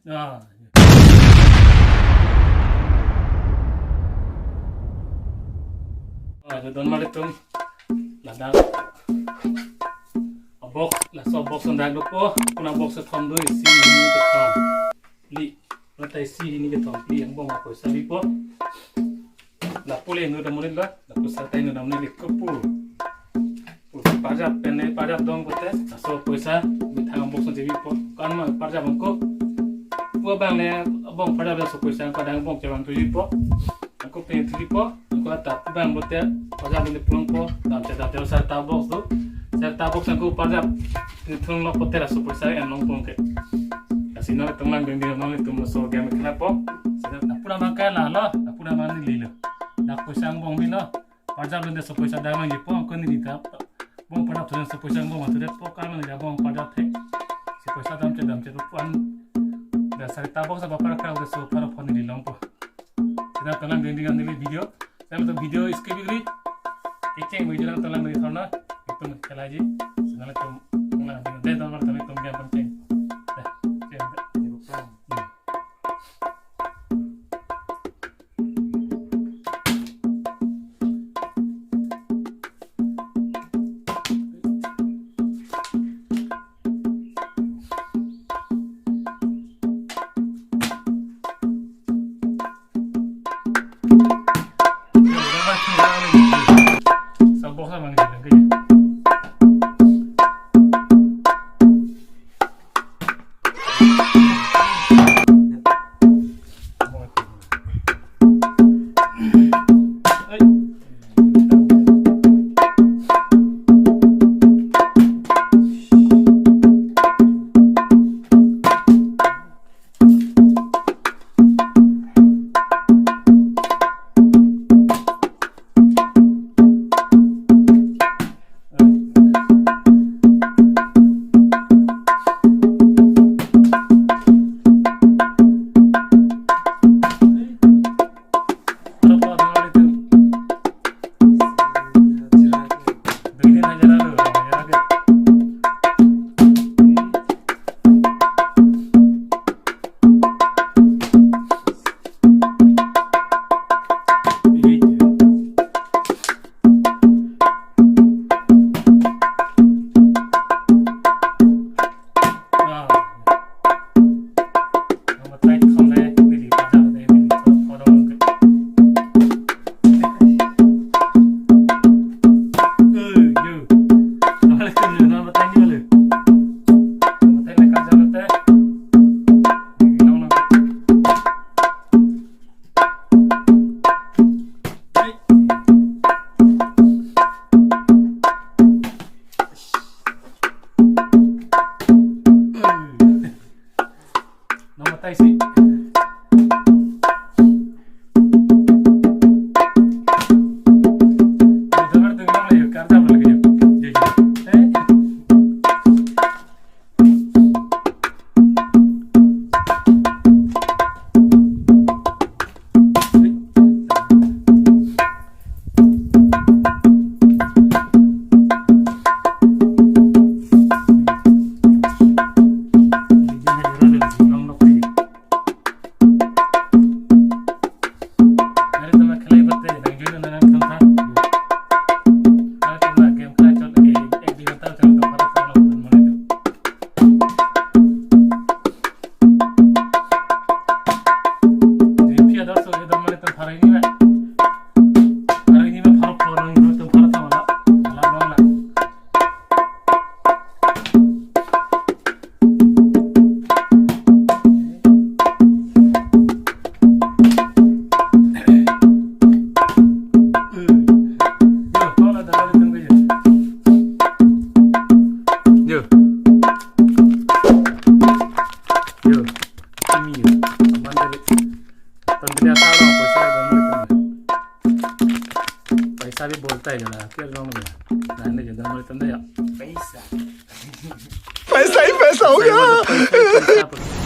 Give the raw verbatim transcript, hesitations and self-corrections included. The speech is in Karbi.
Ah, ya. Ah, do don malitum ladak a-box, laso box dak dopo, kuna box kethom do, isi hini kethom phli, mate isi hini kethom phli angbong apoisa bipo. Lapu le inut amonit lo, lapu sarta inut amonit le kopu. Pu parjap pen le parjap dong pote, laso poisa methang angbong son chebipo. Kan ma parjap anke pu abang le angbong parjap laso poisa anke adang angbong chevang thujipo. Anke pen thujipo, anke ta pu abang pote parjap le plongpo, dam che dam che sarta box do. Sarta box anke parjap le thung lo pote laso poisa en longpo ke. Lasi nanglitum lang ding ding nanglitum laso game khela po. Sina lapu abang ke la lo, lapu abang neli lo. Dak poisa angbong bi lo. Parjap lun te laso poisa dam nangjipo, anke neli ta angbong parjap thulen laso poisa angbong thulepo, kan neli angbong parjap the. Laso poisa dam che dam che pu an. Da sarta box ba par kra laso par phone neli longpo. Sina nanglitum lang ding ding neli video. Sina nanglitum video skip ri. Kecheng video nanglitum lang ding thorna. Itum khelaji. Sina nanglitum lang ding ding nanglitum game pon cheng. Da, cheng da. Hmm. Number taisi. Yo. Yo. Kami yo. Aman dali. Tan bina sa lo, paisa dam lo. Paisa bhi bolta hai na, kya dam lo. Na, ne jo dam lo tan ya. Paisa. Paisa hi paisa hoga. Paisa, paisa, paisa.